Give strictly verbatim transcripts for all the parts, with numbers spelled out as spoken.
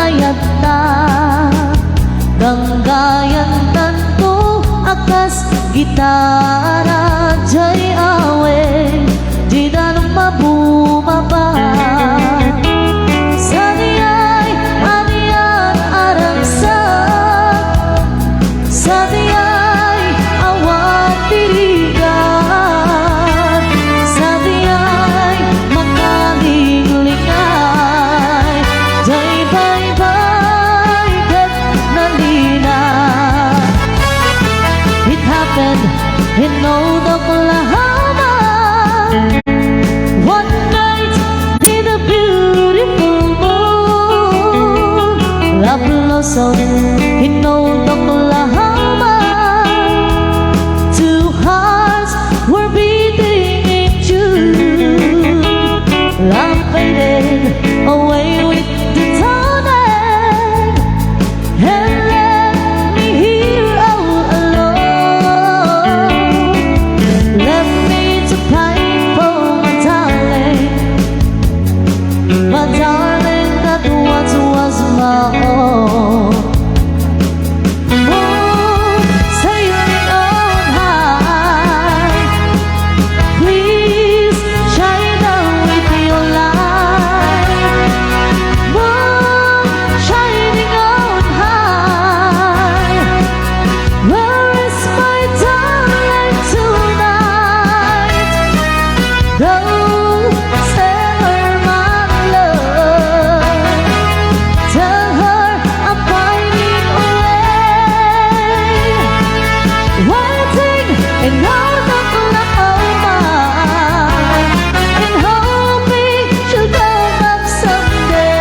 Ayatta, ganggayantanto a kas gitara, jay awit, didan mabumaba. Sadiay anian a ragsak, sadiay awan ti rigat, sadiay makalinglingan, jay baybay ket nalina. It happened in Old Oklahoma. One night with a beautiful moon, love blossomed in Old Oklahoma. Two hearts were beating in June. Love faded away with the dawning and left me here all alone. Left me to pine for my darling, my darling that once was my own. Moon sailing on high, please shine down with your light. Moon shining on high, where is my darling tonight? Go send her my love. Tell her I'm pining away, waiting in Old Oklahoma, and hoping she'll come back someday.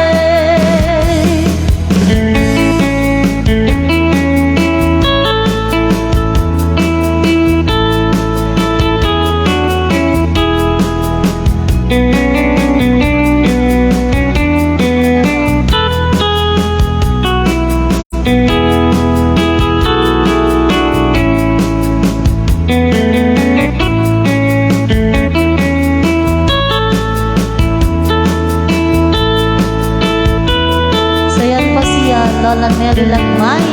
Sayan pa siya, Lola Nelly Langmay.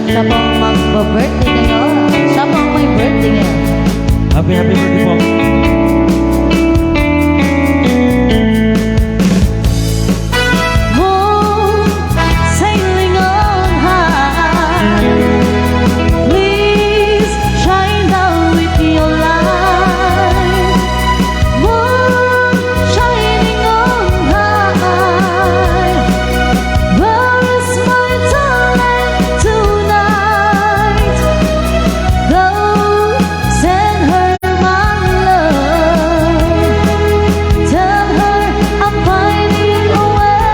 Siya po ang magbe-birthday ngayon. Siya po ang may birthday ngayon. Happy, happy birthday po. Moon sailing on high, please shine down with your light. Moon shining on high, where is my darling tonight? Go send her my love. Tell her I'm pining away,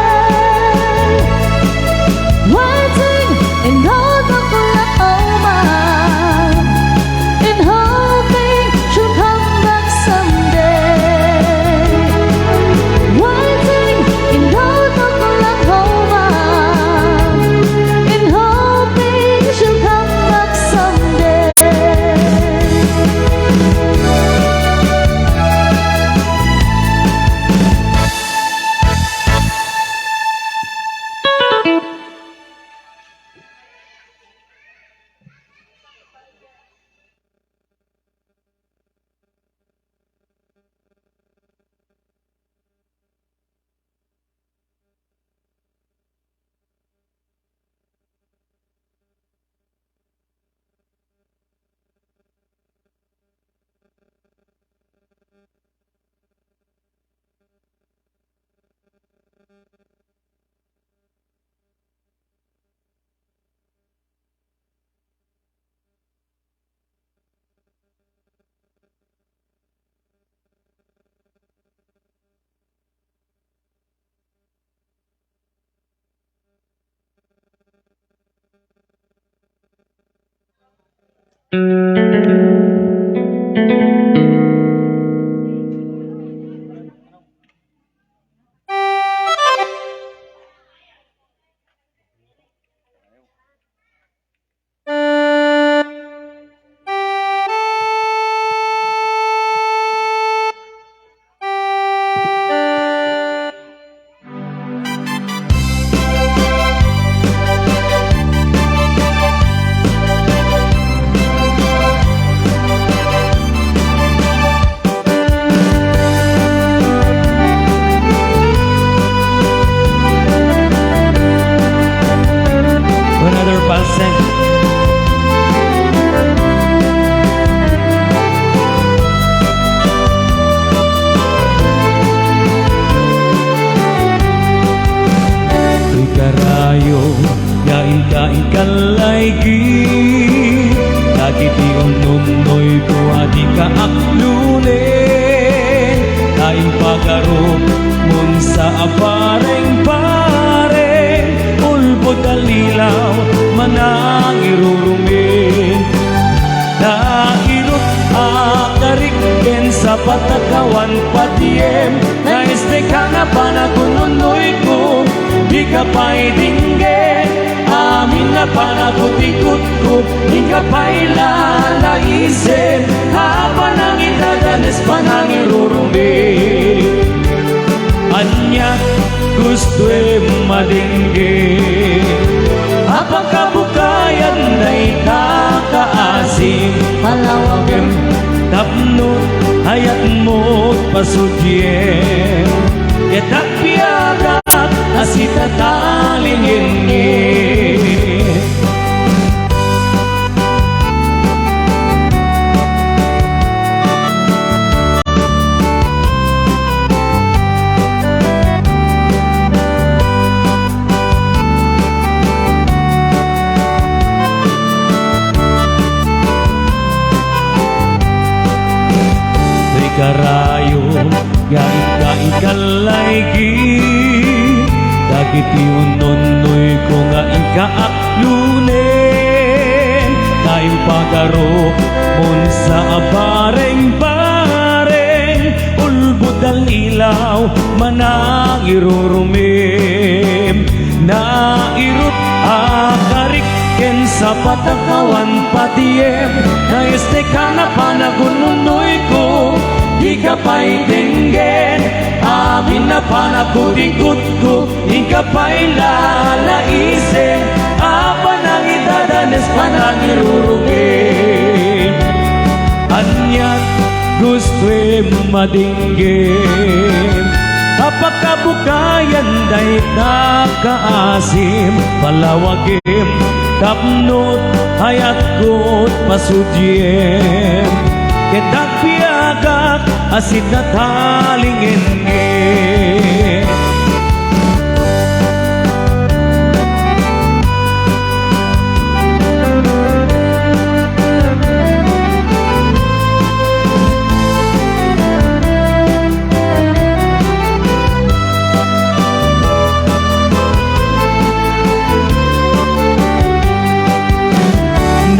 waiting in Old Oklahoma, and hoping she'll come back someday. Waiting in Old Oklahoma, and hoping she'll come back someday. Ayo, yain ka ikallaygi, dagiti ununnoyko a dika aklunen, ta impagarupmon sa a bareng-bareng, ulbod a lilaw, manangirurumen. Nairut a karik ken sa patakawan patiem, naistek a panagununnoyko, dika pay dinggen. Amin a panagutikotko, inka pay lalaisen, a panangidadanes, panangirurumen. Ania, gustoem madinggen a pakabukayan dayta kaasim, palawagem tapno ayatmo pasudiem. Ket agbiagak a sitatalingengen. Karayo, nga inka ikallaygi, dagiti ununnoyko nga inka aklunen, ta impagarupmon sa a bareng-bareng, ulbod a lilaw, manangirurumen. Nairut a karik ken sa patakawan patiem, naistek a panagununnoyko, dika pay denggen. Amin a panagutikotko, inka pay lalaisen, a panangidadanes, panangirurumen. Ania, gustoem madinggen a pakabukayan dayta kaasim, palawagem tapno ayatko pasudiem. Ket agbiagak a sitatalingengen.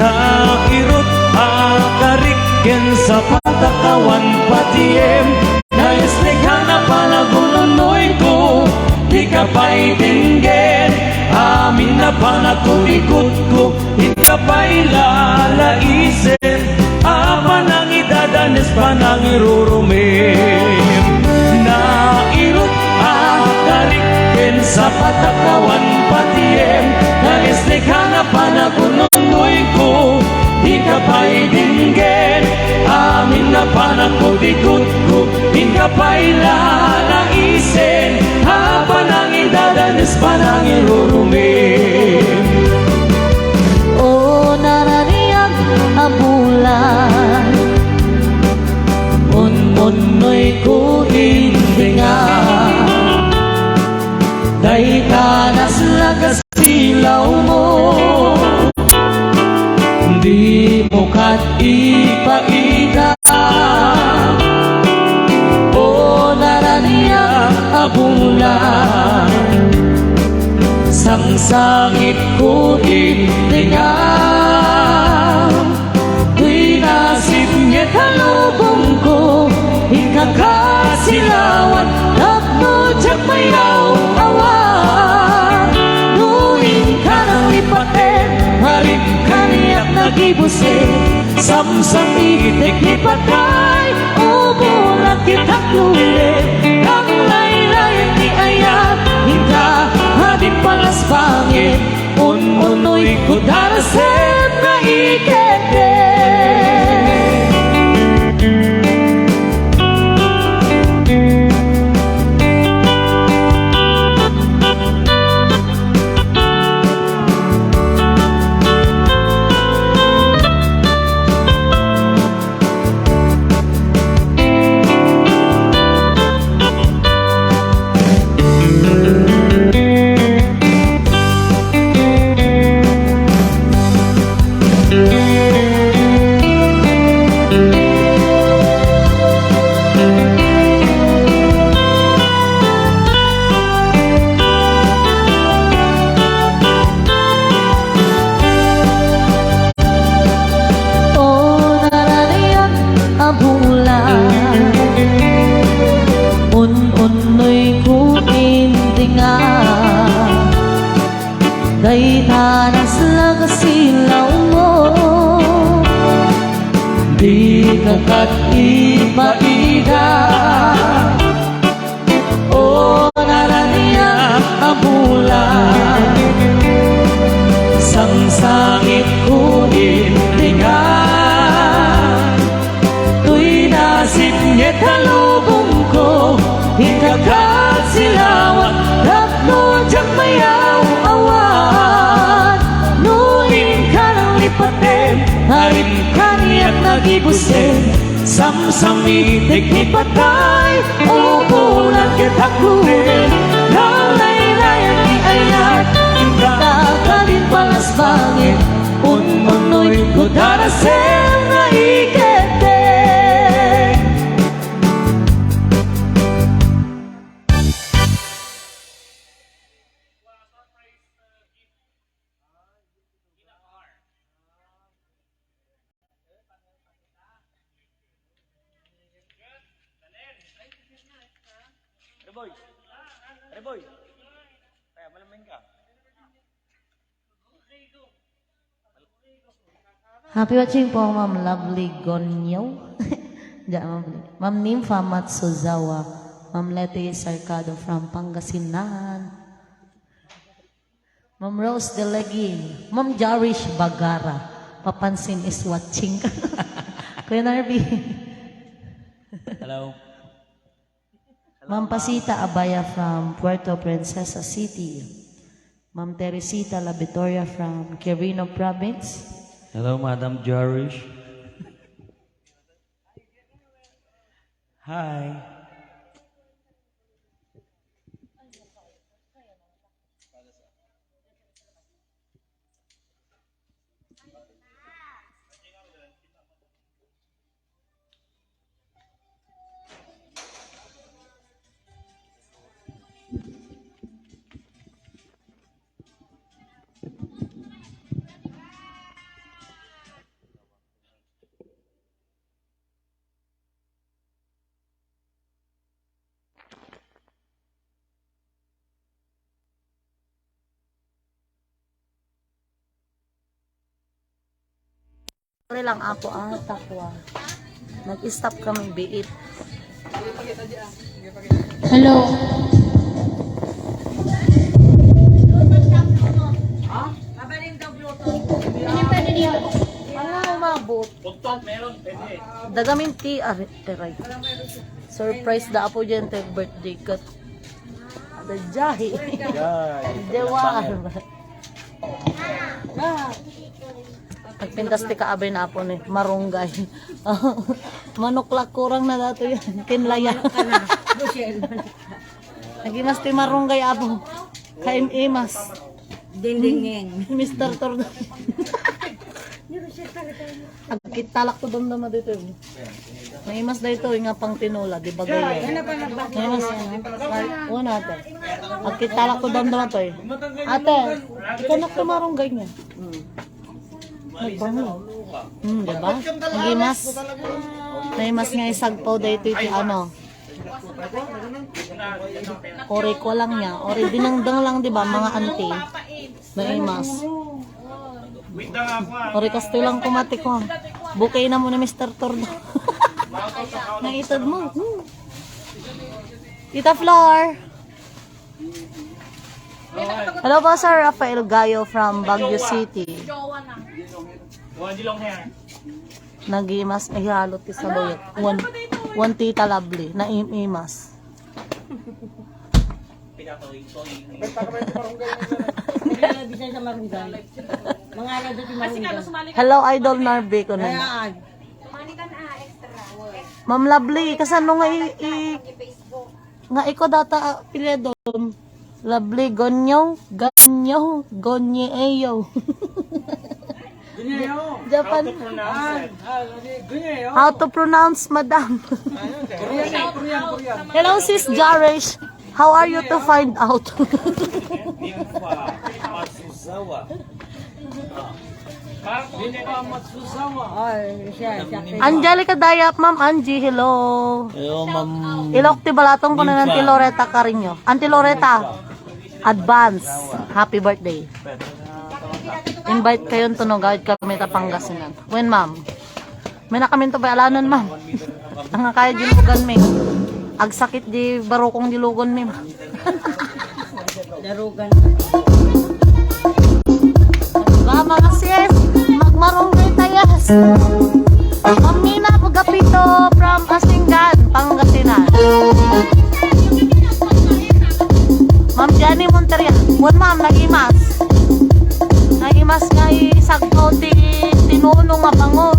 Nairut a karik ken sa patakawan patiem, naistek a panagununnoyko, dika pay denggen. Amin a panagutikotko, inka pay lalaisen, a panangidadanes, panangirurumen. Nairut a karik ken sa patakawan patiem, naistek a panagununnoyko, dika pay denggen. Amin a panagutikotko, inka pay lalaisen, a panangidadanes, panangirurumen. O naraniag a bulan, ununnoyko, indengam dayta nasla kas silawmo, dimo ket ipaita. O naraniag a bulan, sangsangitko, indengam. Toy nasipnget a lubongko, inka kasilawan tapno diak mayaw-awan. No inka nangipatem, arim kaniak nagibusen, samsakitek ipatay, uburak ket aklunen, nanglaylay ti ayat, inka a di palaspangen. Un-unoyko, darasem nga iketdem. Dayta nasla kasilawmo, dika kat ipaida. O naranian a bulan, sangsangit ko dindigan. Toy nasipnget a lubongko, ikakat silawak, tapno diak mayaw-awan. No inka nang lipatem, arim kaniak nagibusen, samsamitek ni patay, ubulan ket hakkunen, nalaylay ni ayat, inta kadin palasbangit, ununnoy ko darasem nga iketdeng. Reboy! Reboy! Kaya malamin ka. Happy watching po, Ma'am Lovely Gonyo. Diyan, Ma'am Lovely. Ma'am Nympha Matsuzawa. Ma'am Leti Sarcado from Pangasinan. Ma'am Rose Delegin. Ma'am Jarish Bagara. Papansin is watching. Kuya Narby. Hello. Ma'am Pasita Abaya from Puerto Princesa City. Ma'am Teresita La Victoria from Quirino Province. Hello, Madam Jarish. Hi. Sorry lang, Apo, ah, takwa. Nag-stop kami, biit. Hello. Ano umabot? Dagamin ti, ah, teray. Surprise da Apo diyan, ti birthday kat. Ada jahi. Jai. Jawar. Agpintas ti kaabay na Apo ni marunggay. Manok la kurang na dato yan. Kinlaya. Nagimas ti marunggay, Apo. Kaim-imas. Dingdinging. Mister Tordo. Agkitalak to damdama dito, eh. Naimas da ito, eh, nga pang tinola, di ba, gaya? Naimas, eh, no? Ay, una, ate. Agkitalak to damdama to, eh. Ate, ikanak to marunggay niya. Nagbango. Hmm, di ba? Naimas. Naimas nga isagpaw da ito, iti ano. Ori ko lang niya. Ori dinengdeng lang, di ba, mga auntie? Naimas. Ori kastoy lang kumati ko. Bukay na mo ni Mister Tordo. Naited mo. Hmm. Tita Flor. Hello po, Sir Rafael Gayo from Baguio City. Nagimas, ay, halot ti saluyot. One, one Tita Lovely, naiimas. Bisaya sa marunggay. Mga ala doon si marunggay. Hello, Idol Narby, ko na. Ayan. Ma'am Lovely, kasano nga i-, i-, nga iko data, ah, apelyido? Lovely Gonyo, Ganyo, Gonyeyo. Gunyeyo. Japan. How to pronounce it? Ah, ah, Gunyeyo. How to pronounce, madam? Ayun, Korean eh, Korean, Korean. Hello, Sis Jarish. How are you to find out? Nympha Matsuzawa. Nympha Matsuzawa. Ay, siya, siya. Angelica Dayap, Ma'am Angie, hello. Hello, Ma'am. Ilok ti Balatong, kunan Auntie Loretta Carino. Auntie Loretta. Advance happy birthday. Invite kayon to no, gawid kami ta Pangasinan. Wen, ma'am? May na kami to bay alanan, ma'am. Ang kaya dilugan mi. Agsakit di barukong dilugon mi, ma'am. Darugan. Diba, mga sis? Magmarunggay tayas. Ma'am Mina Bugapito from Asingan, Pangasinan. Ma'am Jenny Monterian. Wen, ma'am, naimas. Naimas nga isagto ti tinunong nga bangus.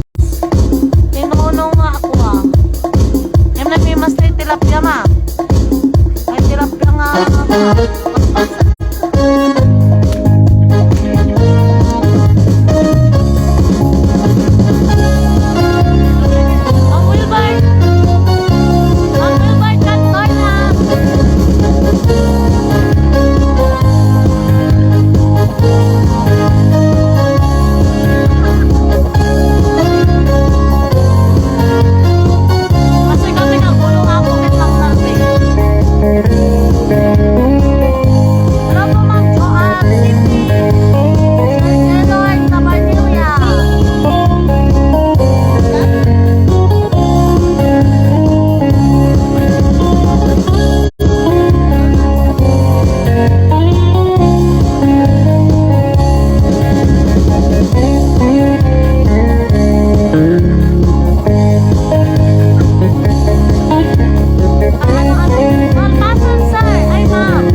Tinunong nga ako, ah. Em, naimas ti tilapia, ma'am. Ay, tilapia nga, ah, Ma'am Wilbert! Ma'am Wilbert, kantor na! Kasoy kami nga pulo nga ako, ket Ma'am Nancy. Hello po, Ma'am Joanne Cindy. Sir Edward Tabarnilla. Ay, ma'am.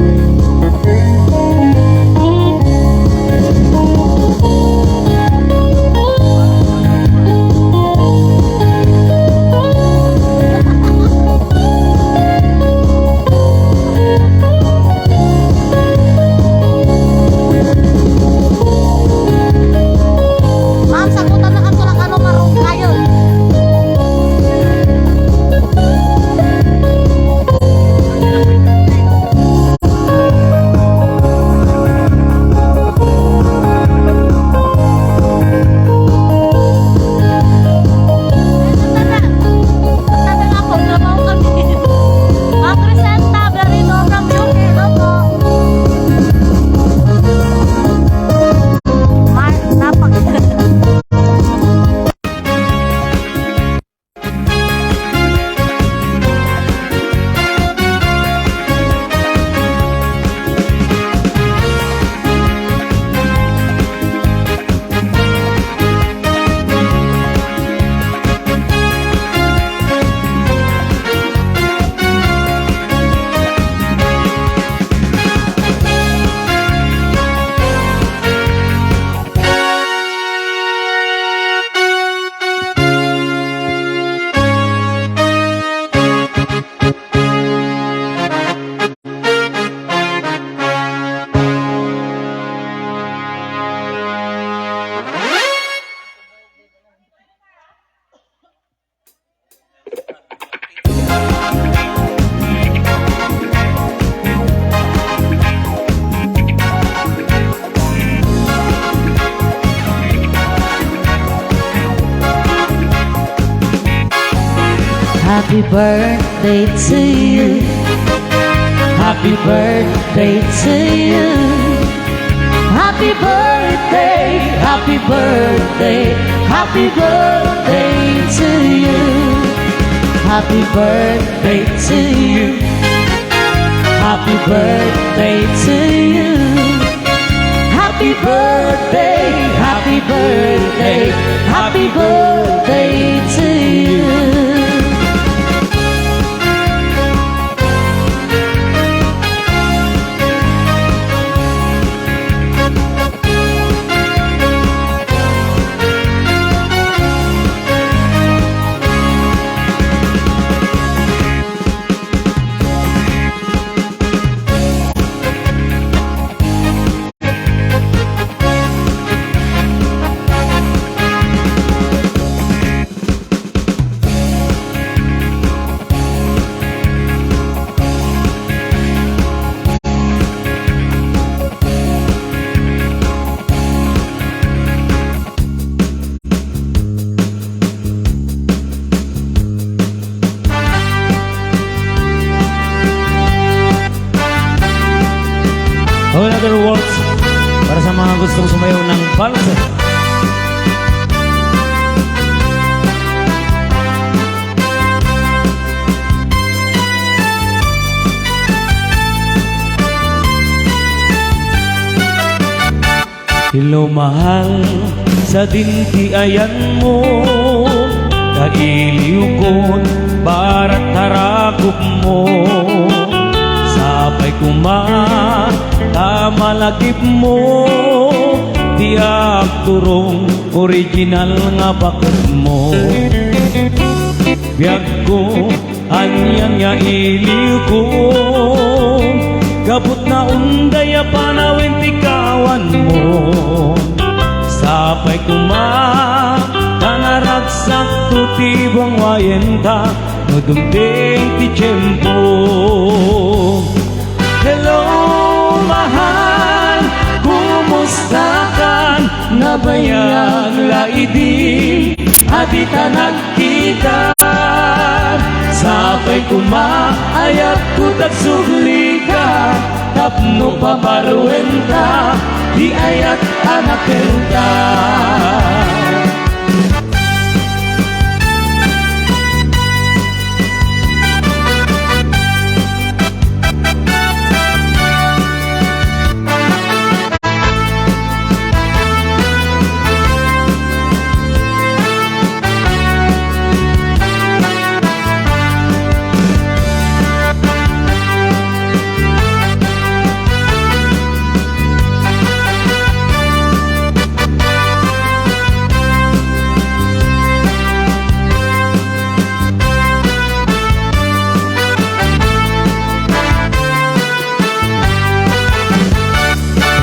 Ma'am, sagutan na kanto lang ano, marunong kayo. Happy birthday to you. Happy birthday to you. Happy birthday, happy birthday, happy birthday to you. Happy birthday to you. Happy birthday to you. Happy birthday, happy birthday, happy birthday to you. Para sa mga gustong sumayaw ng vals. Hello, mahal, sadin ti ayanmo, ta iliwkon barat tarakopmo. Sapay koma ta malagipmo, ti agturong original nga baketmo. Biagko, anian nga iliwko, gapu ta unday a panawen ti kawanmo. Sapay koma ta naragsakto ti buangwayenta no dumteng ti tiempo. Hello, mahal, kumusta ka? Nabayag la idi a dita nagkita. Sapay koma, ayatko ta agsublika tapno paparuenta ti ayat a nakelta.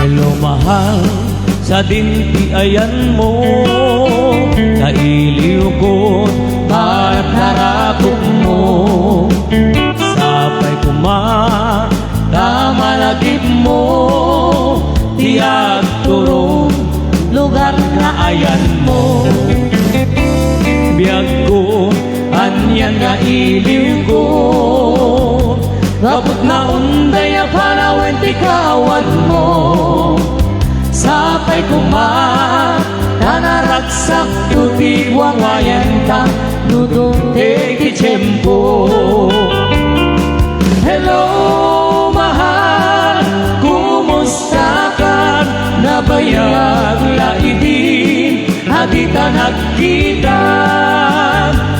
Hello, mahal, sadin ti ayanmo, ta iliwkon barat tarakopmo. Sapay koma ta malagipmo ti agturong lugar nga ayanmo. Biagko, anian nga iliwko, gapu ta unday a panawen ti kawanmo. Sapay koma ta naragsakto ti buangwayenta no dumteng ti tiempo. Hello, mahal, kumusta ka? Nabayag la idi a dita nagkita.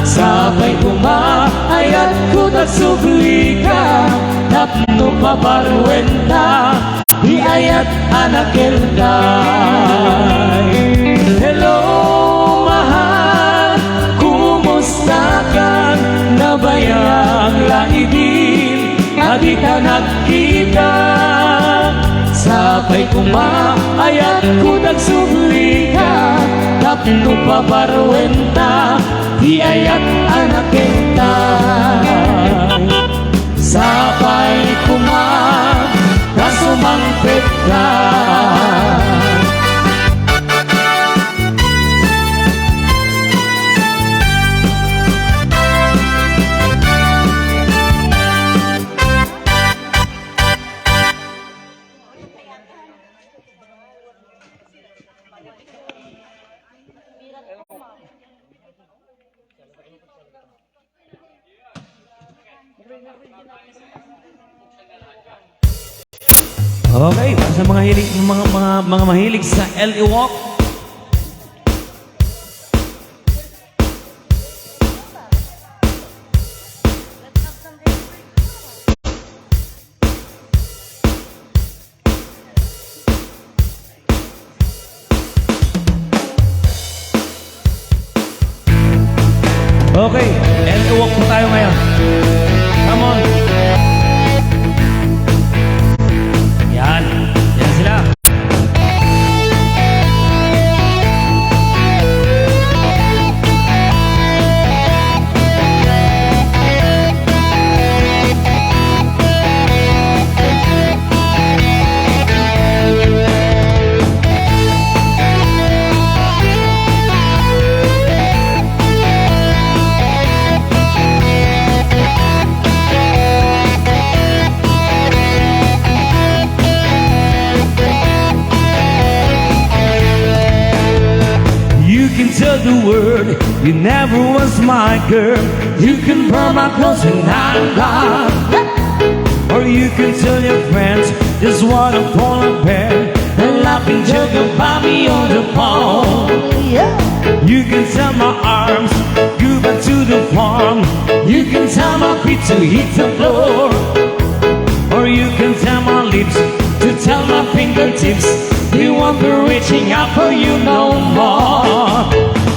Sapay koma, ayatko ta agsublika tapno paparuenta ti ayat a nakelta. Hello, mahal, kumusta ka? Nabayag la idi a dita nagkita. Sapay koma, ayatko ta agsublika tapno paparuenta ti ayat a nakelta. Sapay koma ta sumangpetka. Okay, para sa mga hilig, mga, mga, mga mahilig sa L E Walk. Okay, L E Walk po tayo ngayon. Come on. Yan. Yan sila. the word, you never was my girl. You can burn my clothes and I'm gone. Or you can tell your friends, just wanna fall in bed and laughing joke about me on the phone. Yeah. You can tell my arms, go back to the farm. You can tell my feet to hit the floor. Or you can tell my lips to tell my fingertips they won't be reaching out for you no more.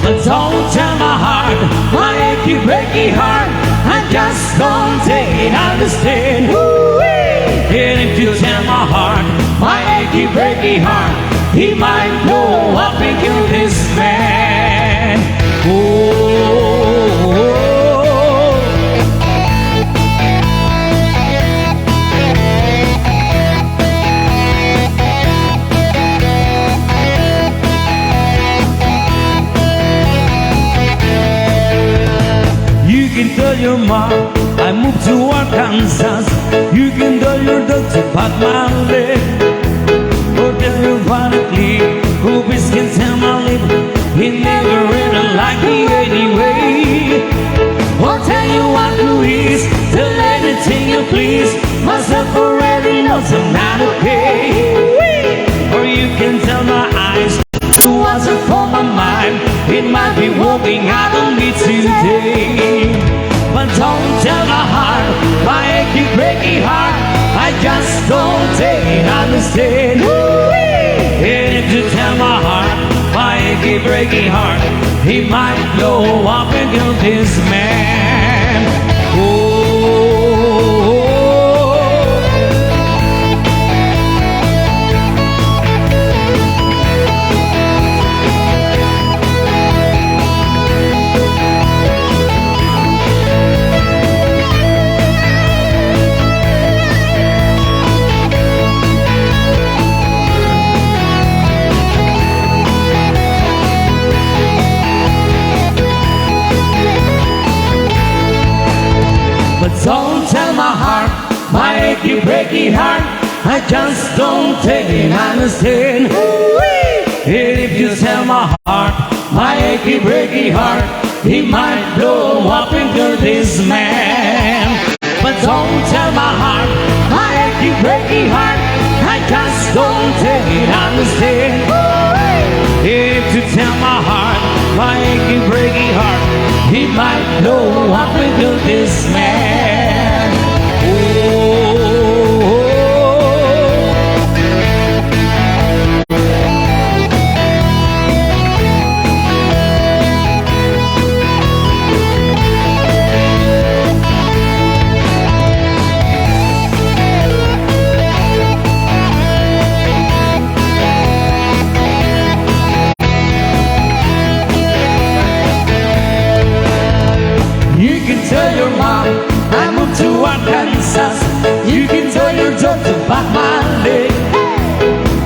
But don't tell my heart, my achy breaky heart, I just don't take it, understand. Woo-wee! And if you tell my heart, my achy breaky heart, he might blow up and kill this man. Oh. You can tell your mom I moved to Arkansas. You can tell your dad to pack my leg. Or tell your father, please, who is can tell my lip. He never really liked me anyway. Or tell you what, Louise, tell anything you please. Myself already knows I'm not okay. Or you can tell my eyes to what's for my mind. It might be working out on me today. But don't tell my heart, my achy breaky heart. I just don't take it, understand. Ooh-wee. And if you tell my heart, my achy breaky heart, he might blow up and kill this man. Oh. But don't tell my heart, my achy breaky heart, I just don't take it, understand. And if you tell my heart, my achy breaky heart, he might blow up into this man. But don't tell my heart, my achy breaky heart, I just don't take it, understand. If you tell my heart, my achy breaky heart, he might blow up into this man. Oh. You can tell your mom I moved to Arkansas. You can tell your dad to pack my leg.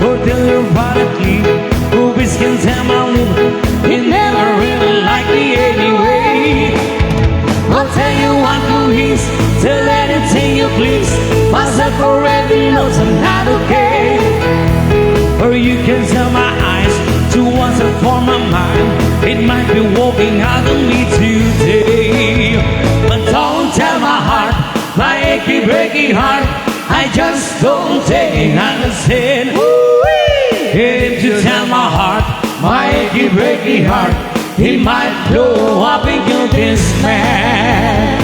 Or tell your father, please, who is can tell my lip. He never really liked me anyway. I'll tell you what, Louise, tell anything you please. Myself already knows I'm not okay. Or you can tell my eyes to what's for my mind. It might be working out on me today. But don't tell my heart, my achy breaky heart, I just don't take it, understand. Ooh-wee. If you tell my heart, my achy breaky heart, he might blow up and kill this man.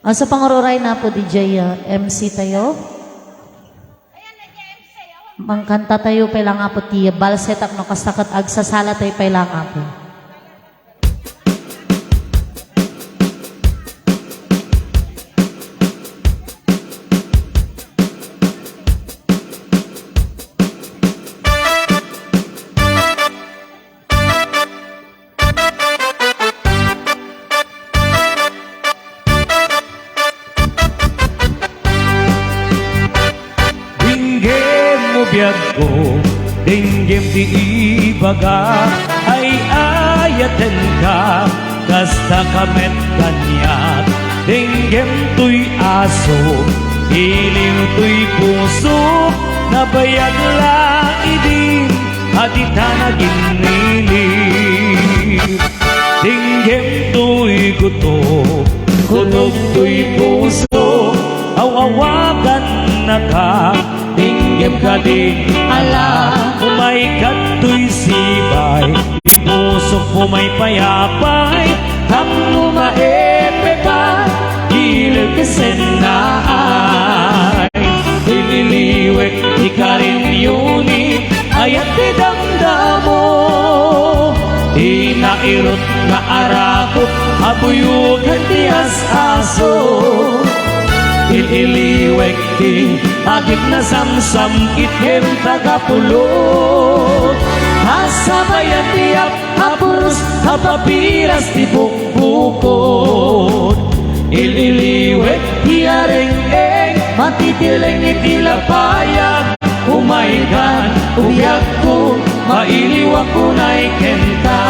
Asa pangururay na po, D J, uh, M C tayo? Mangkanta tayo pay lang, Apo, ti balse tapno kasta ket agsasala tayo pay lang, Apo. Denggem mo biagko, denggem ti ibaga, ay-ayatenka, kasta ka met kaniak. Denggem toy aso, iliw toy puso, nabayag la idin a dita naginnili. Denggem toy kutob, kutob toy puso, aw-awagannaka. Denggem kadin ala, umayka toy sibay, ti pusok pumaypayapay, tapno maepek a, ilek sennaay. Ililiwek ti karinyo ni ayat ti damdamo. Ti nairut nga arakop a buyogen ti as-aso. Il-iliwek ti agik nasamsam itgem tagapulot. Asabayan ti ap-, a puros a papiras ti bukbukod. Il-iliwek ti areng-eng, matitileng iti lapayag. Umaykan, ubiagko, mailiwak unay kenka.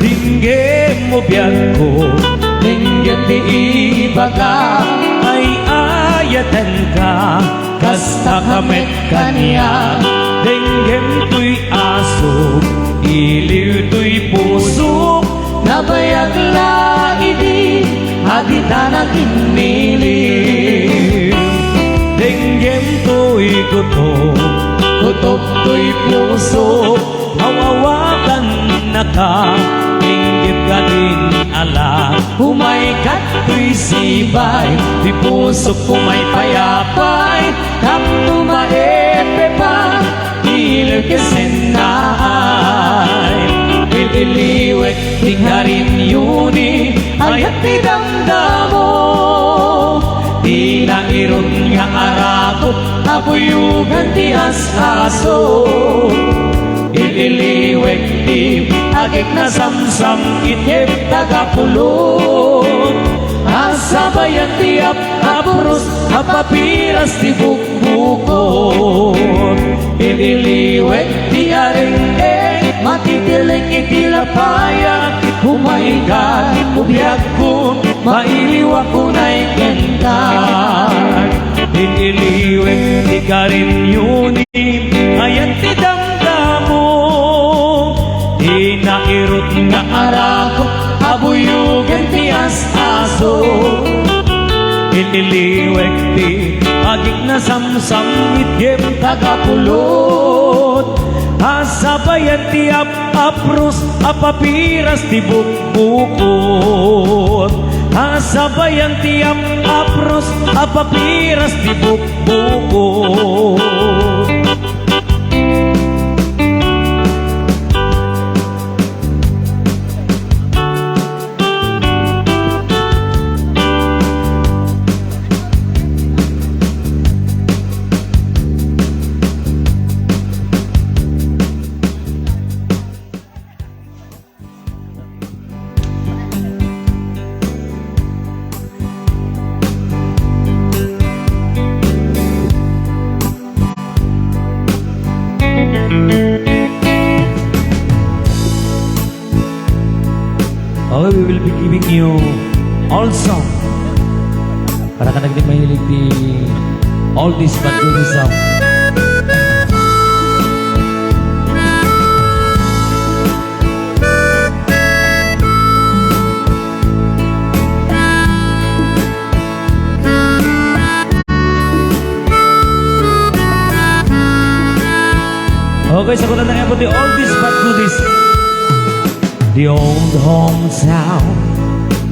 Denggem mo biagko, denggem ti ibaga, ay-ayatenka, kasta ka met kaniak. Denggem toy aso, iliw toy puso, nabayag la idi a dita naginnili. Denggem toy kutob, kutob toy puso, aw-awagannaka. Denggem kadin ala, umayka toy sibay, ti pusok pumaypayapay, tapno maepek a, ilek sennaay. Il-iliwek ti karinyo ni ayat ti damdamo. Ti nairut nga arakop a buyogen ti as-aso. Il-iliwek ti agik nasamsam itgem tagapulot. Asabayan ti ap-, a puros a papiras ti bukbukod. Il-iliwek ti areng-eng, matitileng iti lapayag. Umayka, ubiagko, mailiwak unay kenka. Il-iliwek ti karinyo ni ayat ti damdamo. Ti nairut nga arakop a buyogen ti as-aso. Il-iliwek ti agik nasamsam itgem tagapulot. Asabayan ti ap-, a puros a papiras ti bukbukod. Asabayan ti ap-, a puros a papiras ti bukbukod. Okay, we will be giving you old song. Para kadagiti mahilig ti oldies but goodies song. Guys, ako na lang po the oldies but goodies. The old hometown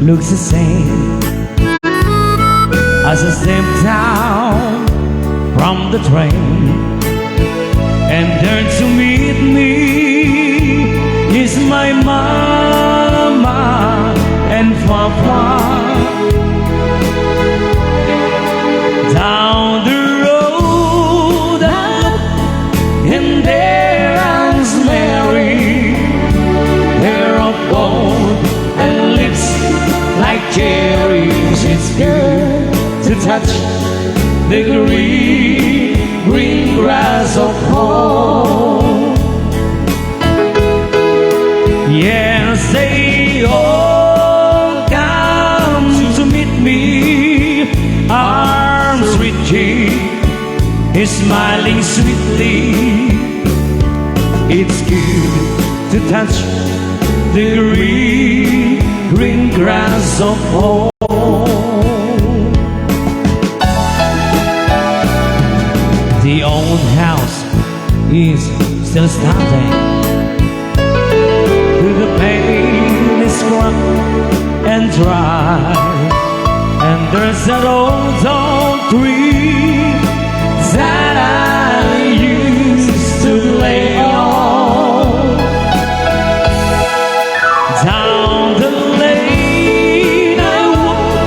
looks the same as I step down from the train. And there to meet me is my mama and papa. Down the road I look, and there hangs Mary, hair of gold and lips like cherries. It's good to touch the green, green grass of home. Yes, they all come to meet me, arms reaching, smiling sweetly. It's good to touch the green, green grass of home. The old house is still standing. The paint is cracked and dry, and there's an old oak tree that I used to play on. Down the lane I walk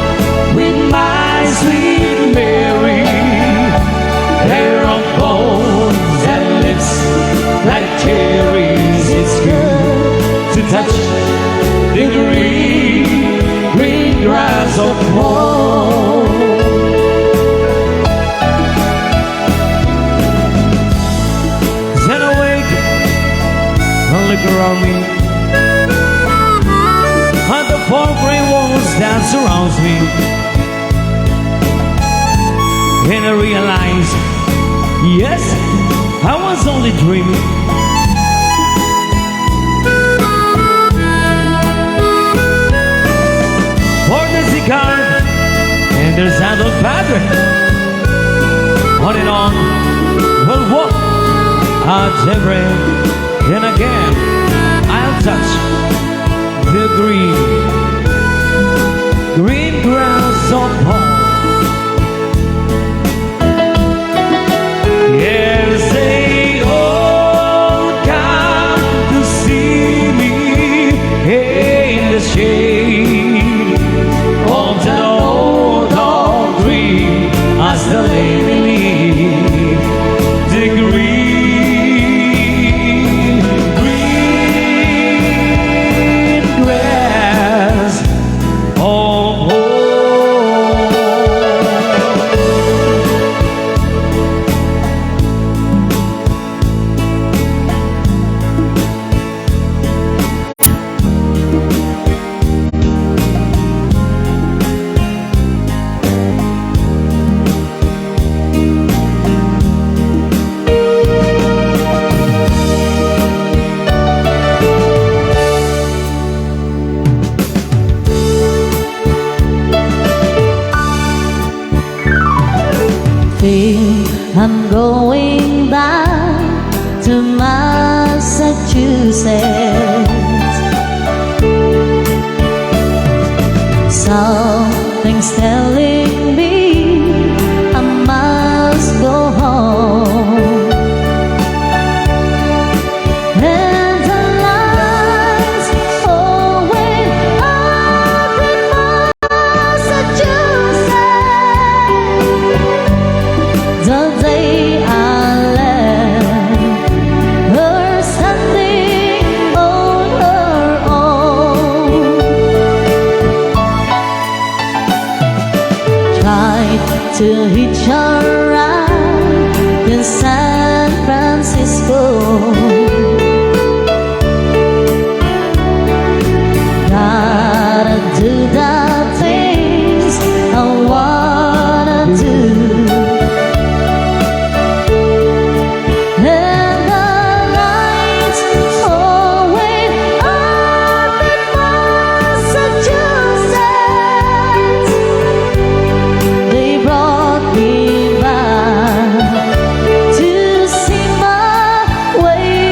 with my sweet Mary, hair of gold and lips like cherries. It's good to touch the green, green grass of home. Then awake and look around me at the four gray walls that surrounds me. And I realize, yes, I was only dreaming. For the cigar and the sandal pattern. On and on we'll walk at daybreak. Then again, I'll touch the green, green grass of home. Yes, they all come to see me in the shade of the old oak tree as the lady leave the green, green grass of home. Think I'm going back to Massachusetts. Something's telling me I must go home. And the lights always up in Massachusetts, the day I left her standing on her own. Tried to hitch a ride in San Francisco. Gotta do the things I wanna do. And the lights always up in Massachusetts, they brought me back to see my way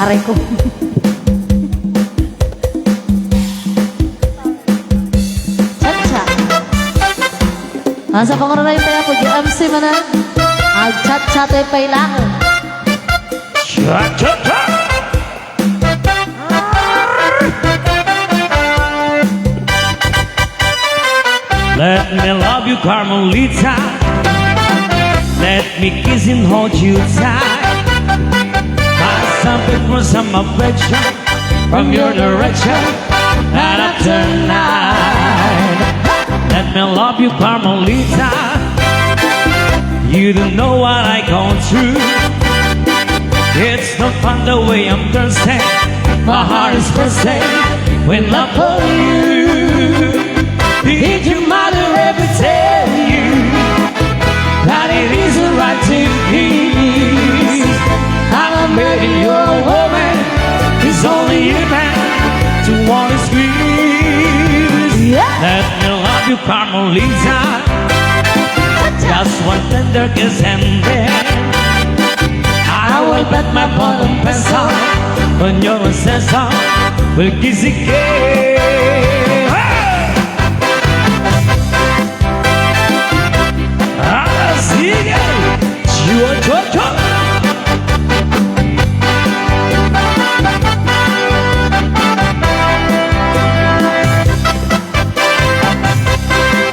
Aray ko. Cha-cha. Asa pangurarayo tayo po, G M C mana? Agcha-cha tayo pa ilang. Cha-cha-cha! Let me love you, Carmelita. Let me kiss and hold you tight. Pass up the cross of my affection from your direction, night after night. Let me love you, Carmelita. You don't know what I gone through. It's not fun the way I'm dancing. My heart is bursting with love for you. Did your mother ever tell you that it isn't right to kiss? I'm a man, you're a woman. It's only human to want to squeeze. Yeah. Let me love you, Carmelita. Just one tender kiss and then I will bet my bottom peso on your recession. We'll kiss again. Hey! Ah, sige! Chua, chua, chua!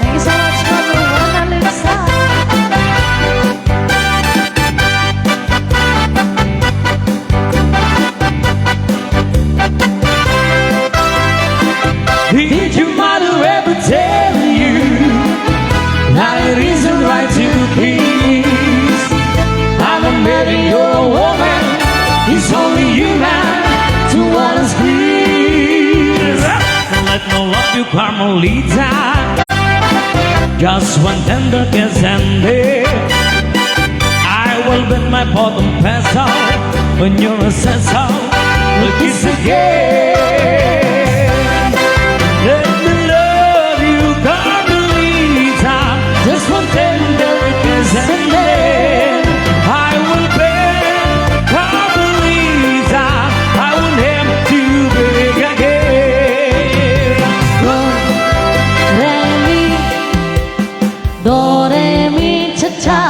Thank you so much, Mother Juana Luisa. Did your mother ever tell you that it isn't right to kiss? I'm a man, you're a woman. It's only human to want to squeeze. Let me love you, Carmelita. Just one tender kiss and then I will bet my bottom peso on your recession. We'll kiss again. Let me love you, Carmelita. Just one tender kiss and then I will bet Carmelita, I won't have to beg again. Do, re, mi, do, re, mi, cha, cha.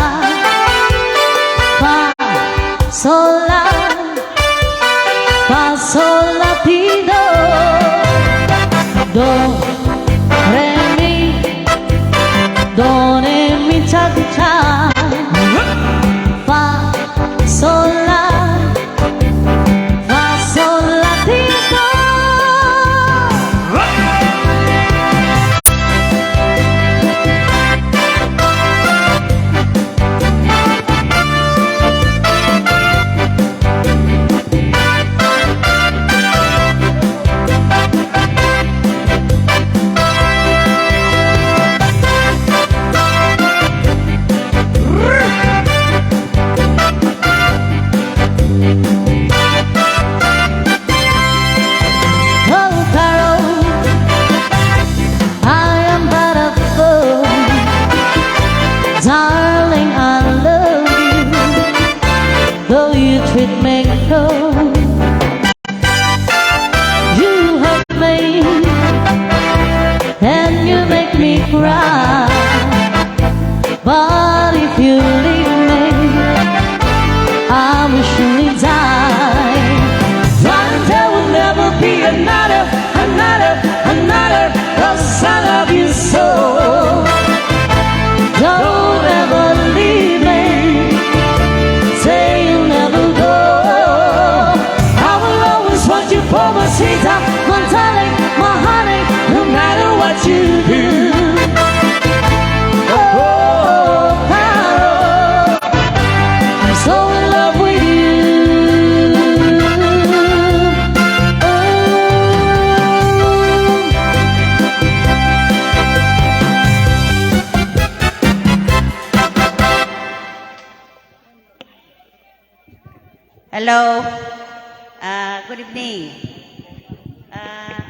Fa, sol, la. Fa, sol, la, ti, do. Do, re, mi. Do, re, mi, cha, cha. Fa, sol, la. Fa, sol, la, ti, do. Oh, Carol, I am but a fool. Darling, I love you, though you treat me cold. You hurt me, and you make me cry. But if you leave me, I will surely die. And there will never be another, another, another, 'cause I love you so. Don't ever leave me. Say you'll never go. I will always want you for my sweetheart, my darling, my honey, no matter what you do. Oh, Carol, I'm so in love with you. Oh. Hello. Ah, good evening. Ah,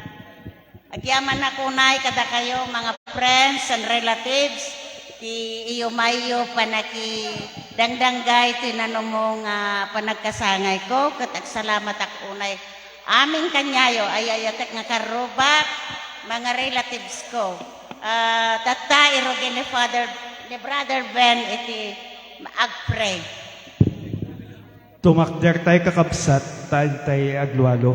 agyamanak unay kadakayo, mga friends and relatives. Ti iyo mayo panakidangdangga iti nanumo nga panagkasangayko, ket agsalamat ak unay amin kaniayo, ayayatek nga karrubak, mga relatives ko. Ah, tatta, irugi ni Father, ni Brother Ben iti agpray. Tumakder tay, kakabsat, ta intay aglualo.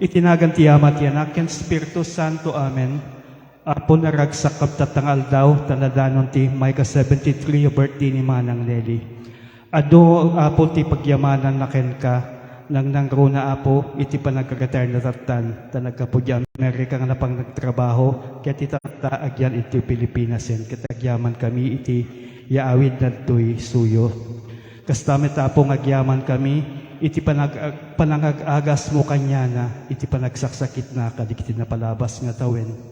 Iti nagan ti Ama, ti Anak, ken Espiritu Santo. Amen. Apo, naragsak kabta nga aldaw, ta nadanon ti mayka seventy-three a birthday ni Manang Nelly. Adu, Apo, ti pagyamananna kenka, nangnangruna, Apo, iti panagretirena tattan, ta naggapu di Amerika nga napan nagtrabaho, ket itatta agyan iti Pilipinas, ket agyaman kami iti yaawid nadtoy suyo. Kasta met, Apo, nga agyaman kami iti panag-, panangag-agasmo kaniana, iti panagsaksakitna kadagiti napalabas nga tawen.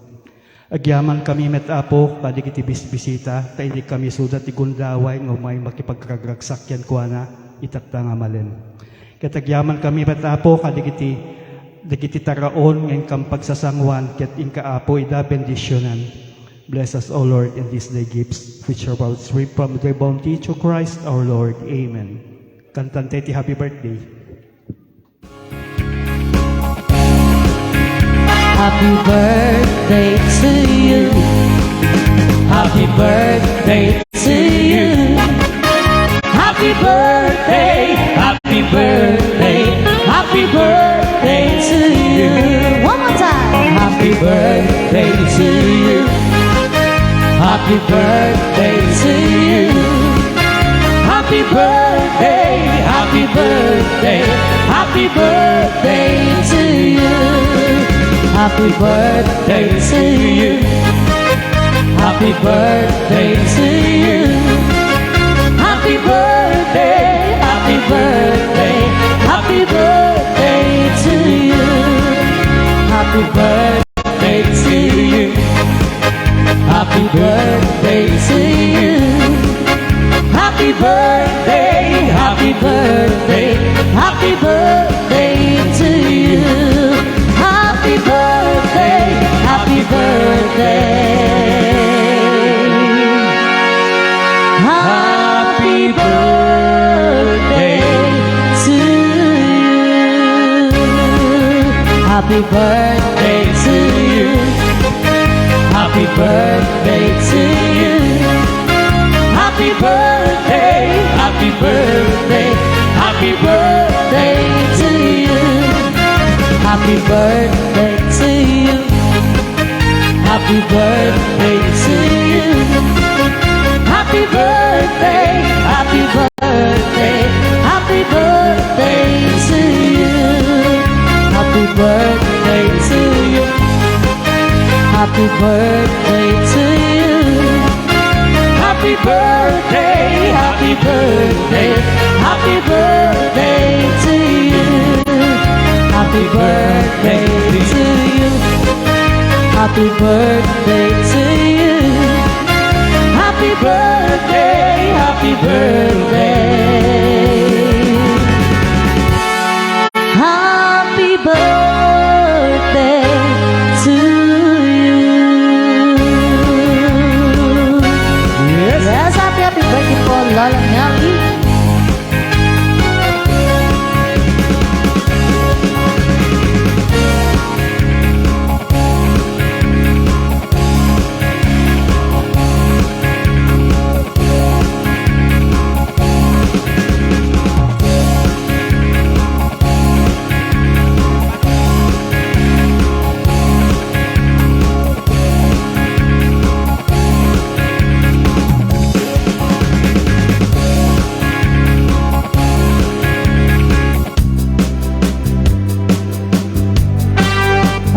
Agyaman kami met, Apo, kadagiti bisbisita, ta idi kami suda ti gundaway nga umay makipagragragsak kenkuana, itatta nga malem. Ket agyaman kami met, Apo, kadagiti, dagiti taraon nga inkam pagsasanguan, ket inka, Apo, ida bendisionan. Bless us, O Lord, in this day gifts, which are about free from thy bounty through Christ our Lord. Amen. Kantanta ti happy birthday. Happy birthday to you. Happy birthday to you. Happy birthday, happy birthday, happy birthday to you. One more time. Happy birthday to you. Happy birthday to you. Happy birthday, happy birthday, happy birthday to you. Happy birthday to you. Happy birthday to you. Happy birthday, happy birthday, happy birthday to you. Happy birthday to you. Happy birthday to you. Happy birthday, happy birthday, happy birthday to you. Happy birthday, happy birthday. Happy birthday to you. Happy birthday to you. Happy birthday to you. Happy birthday, happy birthday, happy birthday to you. Happy birthday to you. Happy birthday to you. Happy birthday, happy birthday, happy birthday to you. Happy birthday to you. Happy birthday to you. Happy birthday, happy birthday, happy birthday to you. Happy birthday to you. Happy birthday to you. Happy birthday, happy birthday. Happy birthday to you. Yes. Yes, happy, happy birthday po, Lola Nelly.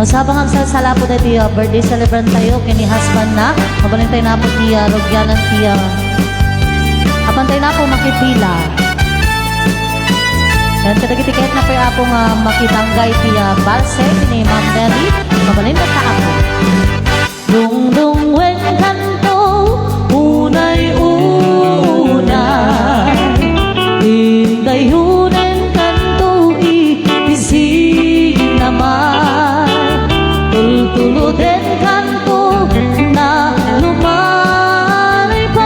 Sabang agsalsalaput iti, ah, birthday celebrant tayo, ken ni husband na. Mabalin tayo na po ti, ah, rugyanan ti, ah, apan tayo na po makipila. Yan, kadagiti ket na po, Apo, nga makidangga iti, ah, balse ni Ma'am Nelly. Mabalin na ta, Apo. Dungdung wen kanto, unay una, indayunen kanto iti sigin ama, tultuluden kanto na lumanay pa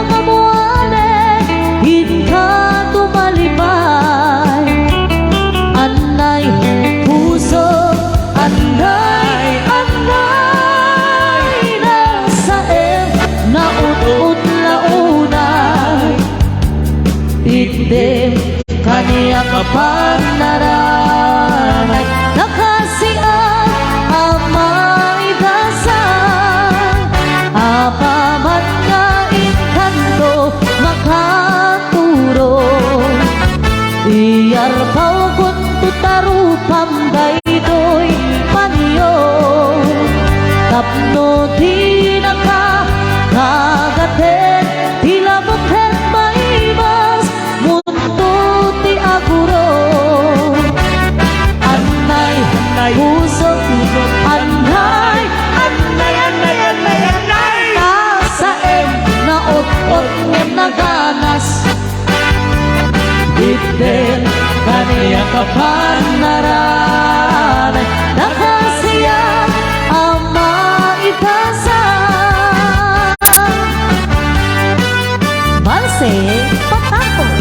Panaranay, nakasiak a maidasal, apaman nga inkanto makaturo. Iyarpawkonto ta rupam daytoy panyo, tapno dinaka kagaten ti labok ken maimas. Munto ti aguro. Annay, annay, puso, puso, annay, annay, annay, annay, annay. Nasaem, naot-ot, ngem naganas. Itden, kaniak a panaranay, nakasiak a maidasal. Valse, Patapon.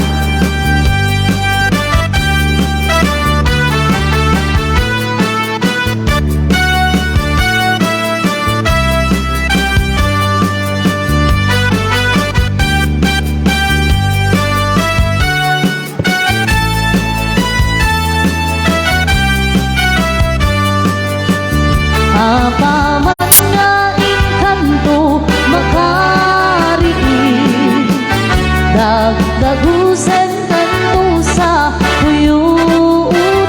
Apaman nga inkanto makariid, dagdagusen kanto sa kuyuuden,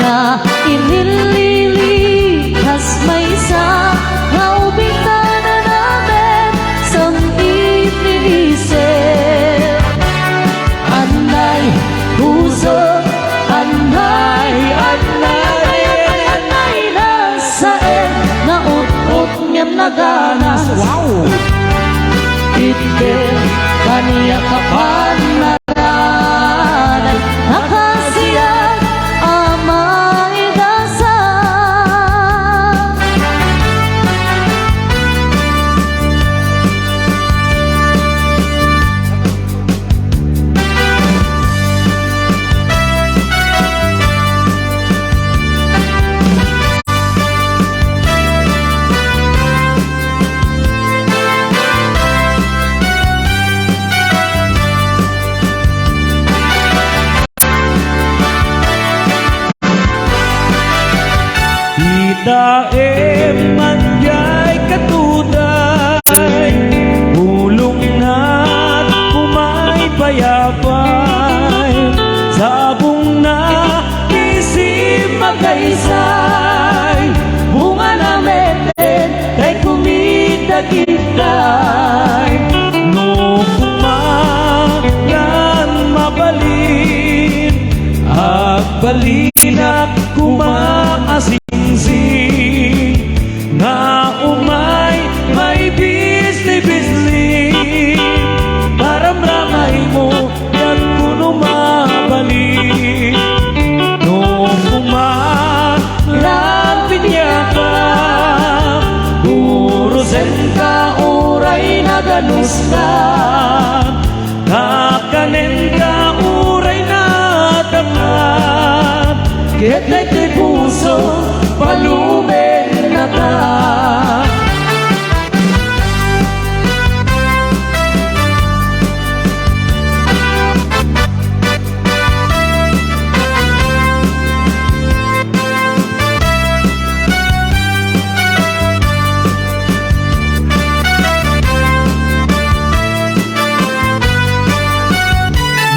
nga inililikas maysa nga ubing ta nanaben, sam-it ni Isip. Annay, puso, annay, annay, annay, nasaem, naut-ot, ngem naganas. Wow! Itden, kaniak a panaranay, nakasiak a maidasal. Itaem man diay katuday, bulongna, umay payapay, sabongna, isim agaysay, bungana met tay kumita kitay. No koma ngan mabalin, agbalinak koma a singsing, nga umay maibisni-bisni, paramramaymo, diak kuno mabalin. No koma lan piniaka, urosenka uray naganuska, kakanenka uray natakna, ket daytoy puso palubennaka.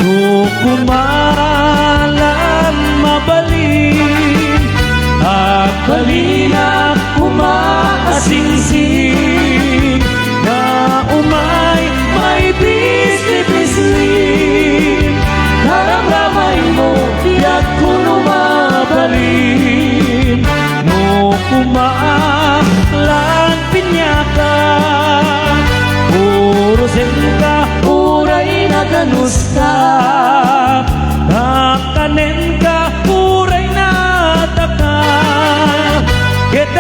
No koma lan mabalin, agbalinak koma a singsing, nga umay maibisni-bisni, paramramaymo, diak kuno mabalin. No koma lan piniaka, urosenka uray naganuska, kakanenka uray natakna, ket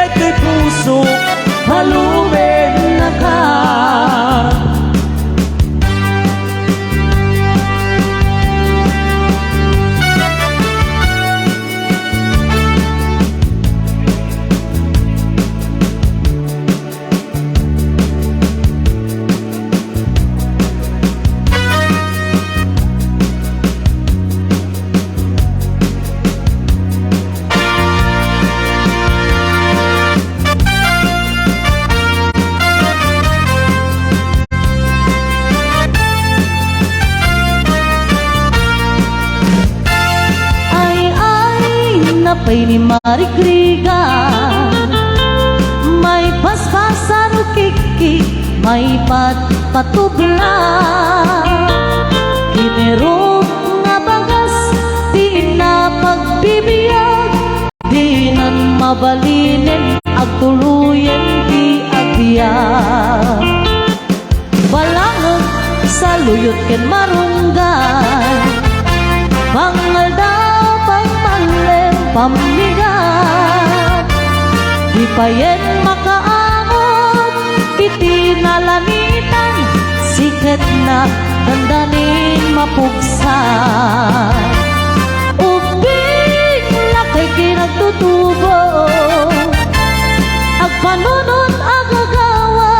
narigrigan. May paspasan kikki, may patpatubla. Kiniruk nga bagas, dinan pagbibiag. Dinan mabalinen, agtuloyen ti agbiag. Balangeg, saluyot ken marunggan, pangaldaw, pammalem, pammigat. Di payen makaamot iti nalanitan, siketna dandanin mapugsa. Ubbing lakay ken agtutubo, agpanunot agagawa,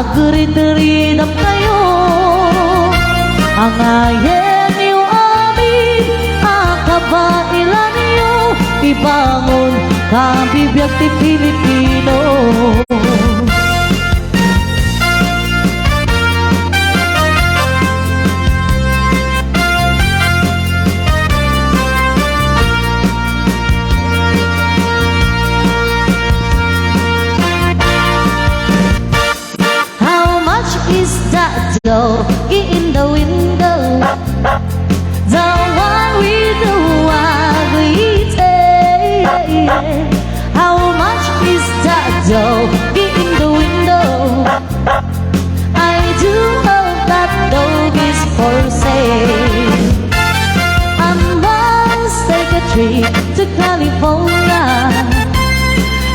agritridamtayo. Angayenyo amin a kabailanyo, ibangon kabibiag ti Pilipino. How much is that doggy in the window? The one with the ugly tail. How much is that doggy in the window? I do hope that dog is for sale. I must take a trip to California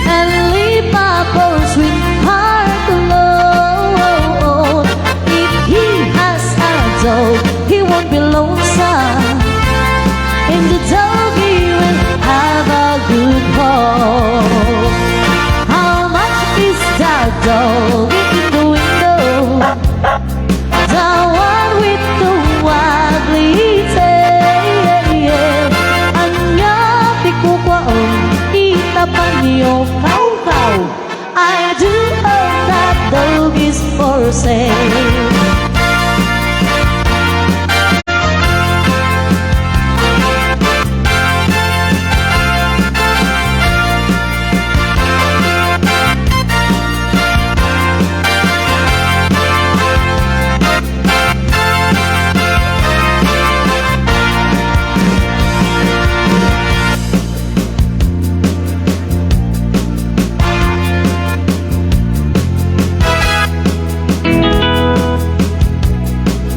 and leave my poor sweetheart alone. If he has a dog, he won't be lonesome. And the doggy will have a good home. How much is that doggy in the window? The one with the ugly tail. Ania ti kukuaem, itapanyo, kaw, kaw. I do hope that dog is for sale.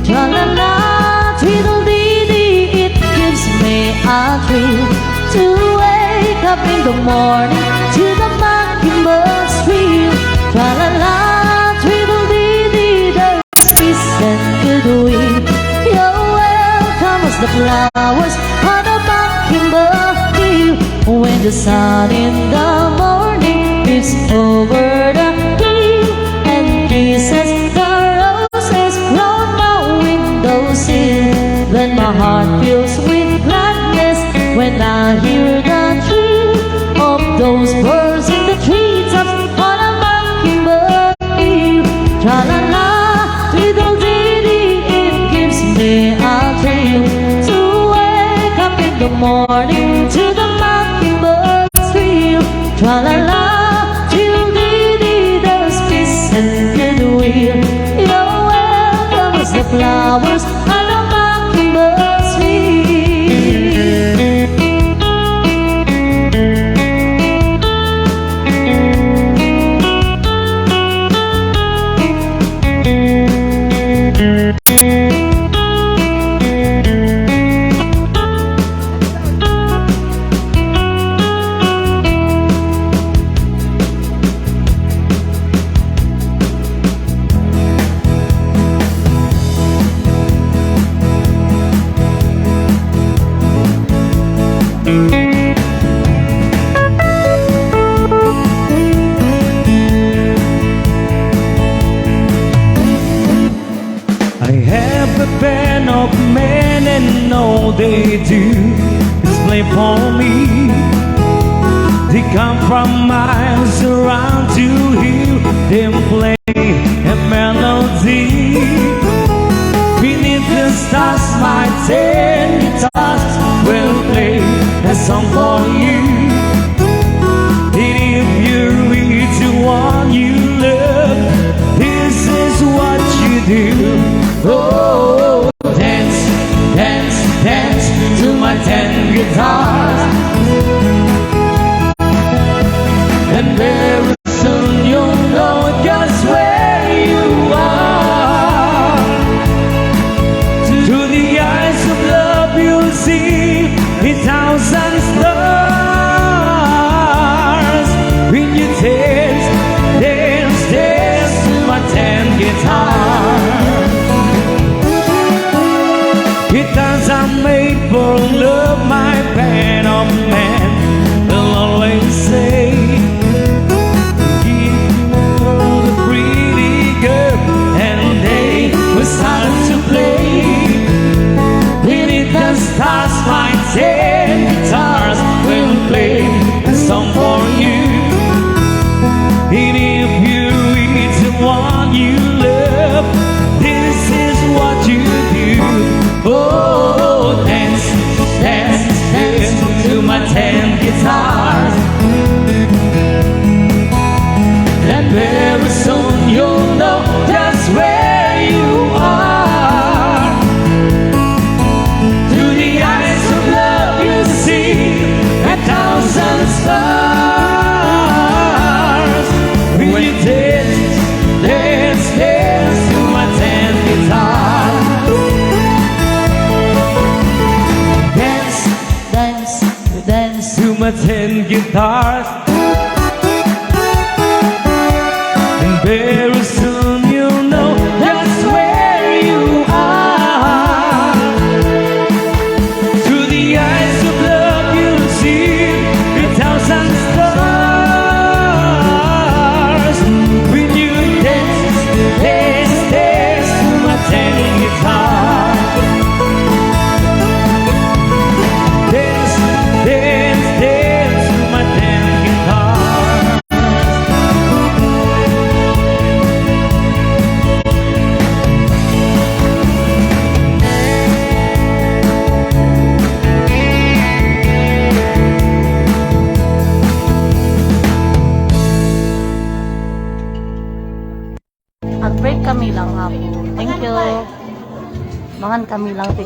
Tra-la-la, tweedle-dee-dee, it gives me a thrill to wake up in the morning to the mockingbird's tree. Tra-la-la, tweedle-dee-dee, there's peace and goodwill. You're welcome as the flowers on a mockingbird hill. When the sun in the morning peeps over the hill and kisses the roses round my window sill, then my heart fills with gladness when I hear the trill of those birds in the treetops on a mockingbird hill. Tra-la-la, tweedle-dee-dee, it gives me a thrill to wake up in the morning to the mockingbird's trill. Tra-la-la, tweedle-dee-dee, there's peace and goodwill. You're welcome as the flowers on a mockingbird's hill. I have a band of men and all they do is play for me. They come from miles around to hear them play a melody. Beneath the stars, my ten guitars will play a song for you. And very soon you'll know just where you are. Through the eyes of love you'll see a thousand stars. When you dance, dance, dance to my tiny guitar. Dance, dance, dance to my tiny guitar. Ag-break kami lang, ha. Thank you. Mangan kami lang, ti.